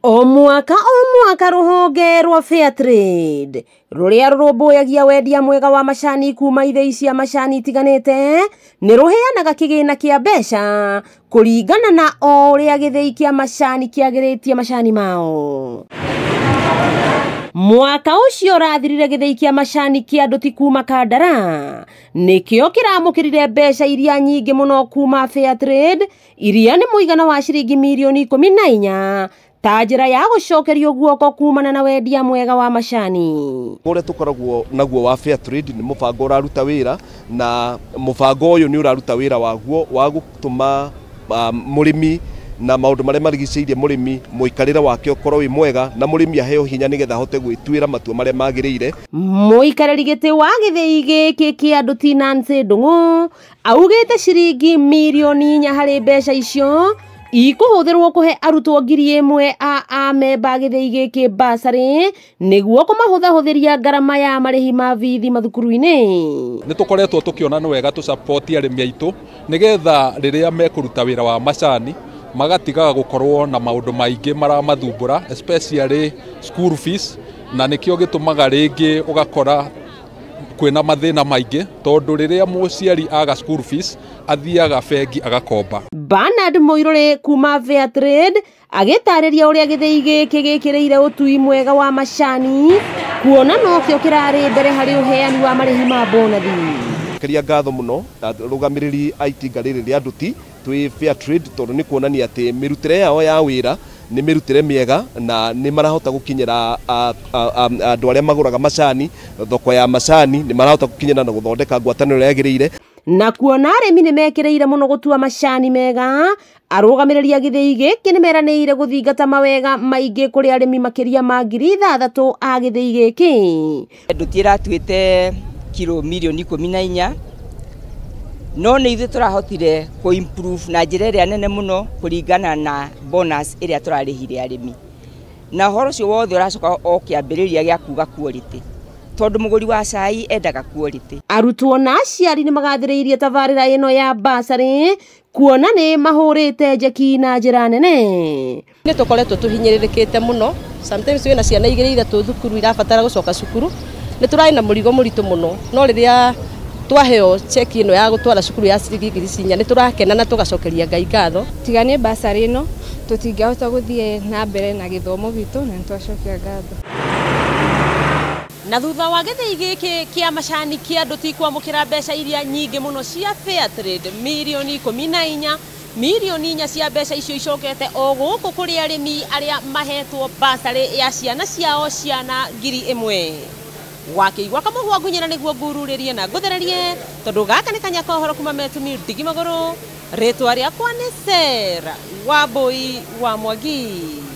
O mwaka rũhonge rwa Fairtrade rũrĩa rũrũmbũyagia wendia mwega wa macani kuma ithĩi cia macani itiganĩte nĩ rũheanaga kĩgĩna kĩa mbeca kũringana na o ũrĩa gĩthĩi kĩa macani kĩagĩrĩtie macani mao. Mwaka ũcio ũrathirire gĩthĩi kĩa macani kĩa Nduti kuma Kandara nĩkĩo kĩramũkĩrire mbeca iria nyingĩ mũno kuma Fairtrade iria nĩ mũigana wa ciringi mirioni 14 ta njĩra ya gũcokerio guoko kumana na wendia mwega wa macani. Ũrĩa tũkoragwo naguo wa Fairtrade nĩ mũbango ũraruta wĩra, na mũbango ũyũ nĩ ũraruta wĩra waguo wa gũtũma mũrĩmi na maũndũ marĩa marigicĩirie mũrĩmi mũikarĩre wake ũkorwo wĩ mwega, na mũrĩmi aheo hinya nĩgetha ahote gwĩtuĩra matua marĩa magĩrĩire. Mũikarĩri gĩtĩ wa gĩthĩi gĩkĩ kĩa Nduti Nancy Ndung'u augĩte ciringi mirioni 4 harĩ mbeca icio ikũhũthĩrwo kũhe arutwo 1,000 a amemba gĩthĩi gĩkĩ basarĩ nĩguo kũmahũthahũthĩria ngarama ya marĩhi ma bithi mathukuru-inĩ. Nĩ tũkoretwo tũkĩona nĩ wega tũcapoti arĩmi aitũ nĩgetha rĩrĩa mekũruta wĩra wa macani magatigaga gũkorwo na maũndũ maingĩ maramathumbũra, especially school fees, na nĩkĩo gĩtũmaga rĩngĩ ũgakora kwĩna mathĩna maingĩ tondũ rĩrĩa mũciari aga school fees athiaga bengi agakomba. Bernard Mũirũrĩ kuma Fairtrade agĩtarĩria ũrĩa gĩthĩi gĩkĩ gĩkĩrĩire ũtui mwega wa macani kuona nokĩo kĩrarĩ mbere harĩ ũheani wa marĩhi ma bonathi. Kĩria ngatho mũno arũgamĩrĩri a itinga rĩrĩ rĩa Nduti twĩ Fairtrade tondũ nĩ kuonania atĩ mĩrutĩre yao ya wĩra nĩ mĩrutĩre mĩega na nĩ marahota gũkinyĩra andũ arĩa magũraga macani, thoko ya macani nĩ marahota gũkinyĩra na gũthondeka ngwatanĩro ĩrĩa yagĩrĩire. Na kuona arĩmi nĩ mekĩrĩire mũno gũtua macani mega, arũgamĩrĩri a gĩthĩi gĩkĩ nĩ meranĩire gũthingata mawega maingĩ kũrĩ arĩmi makĩria ma 6,000 a gĩthĩi gĩkĩ. Nduti ĩratuĩte kiro mirioni 14, no nĩ ithuĩ tũrahotire kũ improve na njĩra ĩrĩa nene mũno kũringana na bonus ĩrĩa tũrarĩhire arĩmi, na ũhoro ũcio wothe ũracoka o kĩambĩrĩria gĩa kuga quality tondũ mũgũri wa cai endaga quality. Arutwo na aciari nĩ magathĩrĩirie tabarĩra ĩno ya basarĩ kuona nĩ mahũrĩte njeki na njĩra nene. Nĩ tũkoretwo tũhinyĩrĩrĩkĩte mũno, sometimes wĩna ciana 2-3 thukuru irabatara gũcoka cukuru, nĩ tũrarĩ na mũrigo mũritũ mũno, no rĩrĩa twaheo cheki ĩno ya gũtwara cukuru ya ciringi 4,000 nĩ tũrakena na tũgacokeria Ngai ngatho. Tiga nĩ basarĩ ĩno tũtingĩhota gũthiĩ na mbere na gĩthomo gitũ, na nĩtwacokia ngatho. Na thutha wa gĩthĩi gĩkĩ kĩa macani kĩa Nduti kwamũkĩra mbeca iria nyingĩ mũno cia Fairtrade mirioni 14, mirioni 4 cia mbeca icio icokete o gũkũ kũrĩ arĩmi arĩa mahetwo basarĩ ya ciana ciao ciana 1,000. Wakĩigua kamũhwa ngunyĩra nĩguo ngururĩrie na ngũthererie tondũ gaka nĩ kanya ka ũhoro kuma Metumi ndigi magũrũ. Rĩtwa rĩakwa nĩ Sarah Wambui wa Mwangi.